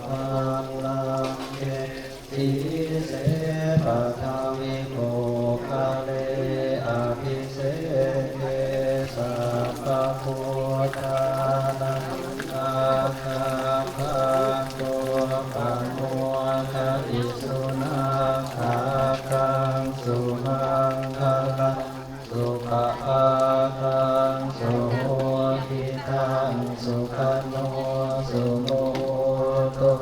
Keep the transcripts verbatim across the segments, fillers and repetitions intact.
Pāṇabhāse sīse paṭhavipokkhare abhiseke sabbabuddhānaṃ aggappatto pamodati. Sunakkhattaṃ sumaṅgalaṃ supabhātaṃ suhuṭṭhitaṃ sukhaṇo sumuhutto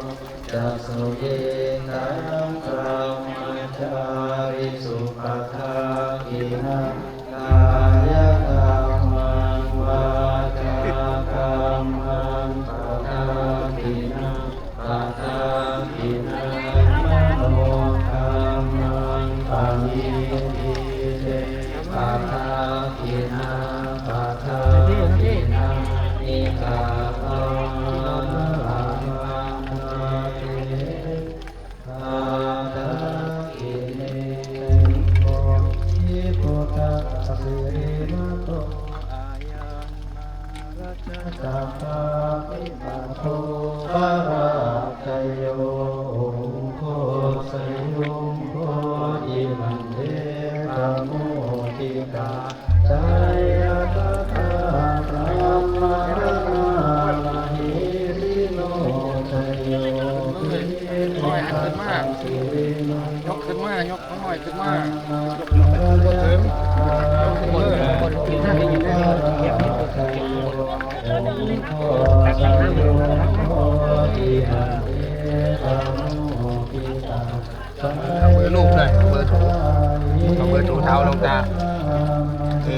ca suyiṭṭhaṃ brahmacārisu. Padakkhiṇaṃ kāyakammaṃ vācākammaṃ padakkhiṇaṃ padakkhiṇaṃ manokammaṃ paṇidhī te padakkhiṇā padakkhiṇāni katvāna labhantatthe padakkhiṇe. Buddhassa sirīmato ayaṃ mārassa pāpimato parājayo ugghosayuṃ bodhimaṇḍe pamoditā. Jaya tadā brahmagaṇā mahesino jayo hi buddhassa sirīmato ยกขึ้นมา ยก น้อยขึ้นมา ยกขึ้น ยกขึ้น เอามือลูบหน่อย เอามือถู เอามือถูเท้าหลวงตา เออ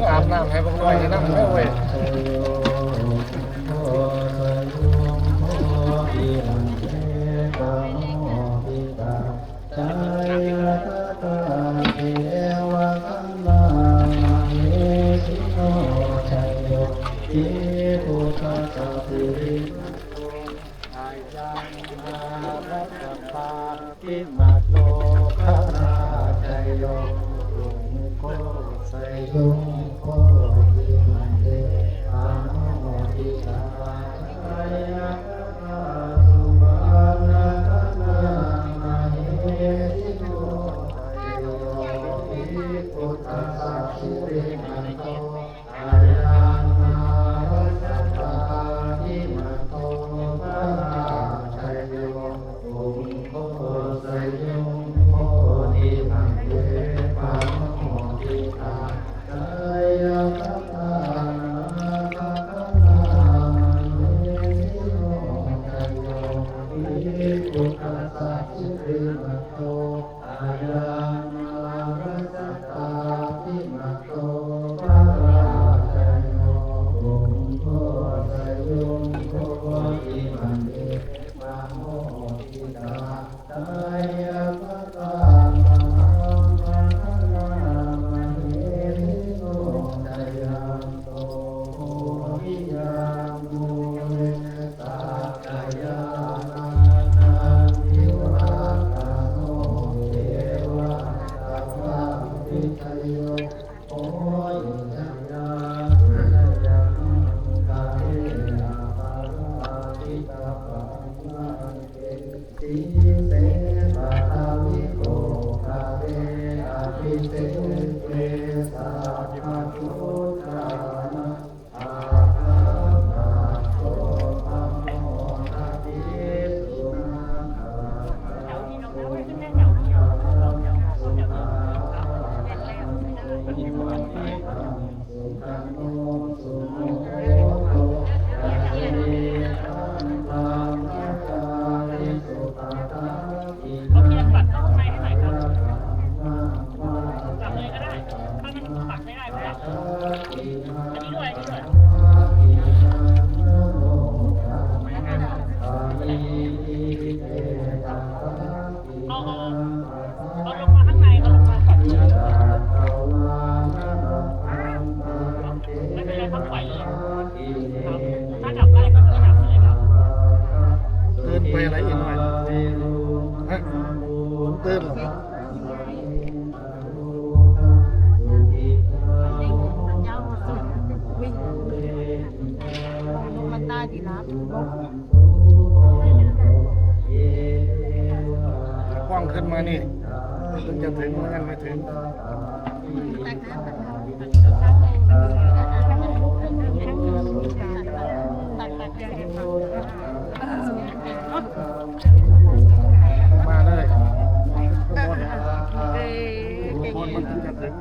อาบน้ำให้บักน้อยให้น้ำเด้อเว้ย Jaya tadā devagaṇā mahesino jayo hi buddhassa sirīmato ayaṃ mārassa pāpimato parājayo ugghosayuṃ bodhimaṇḍe pamoditā. Jaya tadā supaṇṇagaṇā mahesino jayo hi buddhassa sirīmato ayaṃ mārassa pāpimato parājayo ugghosayuṃ bodhimaṇḍe pamoditā. Jaya tadā nāgagaṇā mahesino jayo hi buddhassa sirīmato ayaṃ mārassa pāpimato parājayo ugghosayuṃ bodhimaṇḍe pamoditā. Jaya tadā mahābrahmagaṇā mahesino jayanto bodhiyā mūle sakyānaṃ nandivaḍḍhano evaṃ tvaṃ vijayo hohi jayassu jayamaṅgale. Aparājitapallaṅke sīse paṭhavipokkhare abhiseke sabbabuddhānaṃ aggappatto pamodati. Sunakkhattaṃ sumaṅgalaṃ supabhātaṃ suhuṭṭhitaṃ sukhaṇo sumuhutto ca suyiṭṭhaṃ brahmacārisu. Padakkhiṇaṃ kāyakammaṃ vācākammaṃ padakkhiṇaṃ padakkhiṇāni katvāna labhantatthe padakkhiṇaṃ manokammaṃ paṇidhī te padakkhiṇā padakkhiṇāni katvāna labhantatthe. ไม่เป็นไร ครับ ปล่อยเลยครับ ถ้าดับได้ก็คือดับเลยครับ ตื่นไปอะไรอีกหน่อย ฮะ ตื่นเหรอ Sukhino ขึ้นมานี่ เพิ่งจะถึง เหมือนกัน ไม่ถึง มาเลย ข้างบน ข้างบนมันถึงจะถึง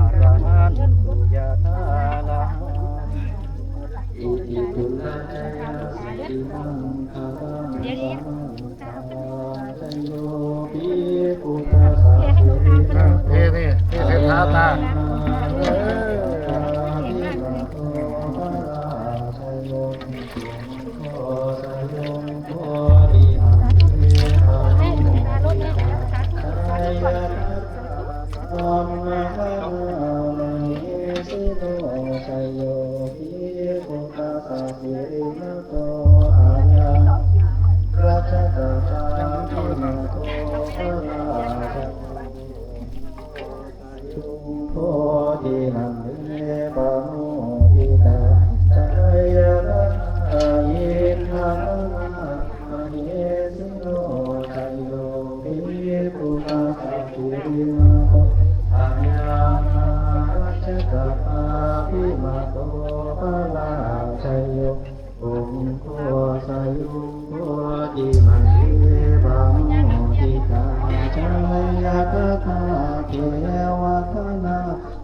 arahantu yathārahaṃ. Iti buddhajayasiddhimaṅgalaṃ sabbamaṅgalañjayo bhikkhusāsane เท เท เท เทเท้าตา เออ bodhimante pamoditā, jayaṃ tadā indanāmā mahesino. Jayo bhikkhusāsane sirīmato ayaṃ mārassa tappa vimato parājayo, ugghosayuṃ bodhimante pamoditā, jayaṃ tadā devagaṇā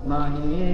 mahesino.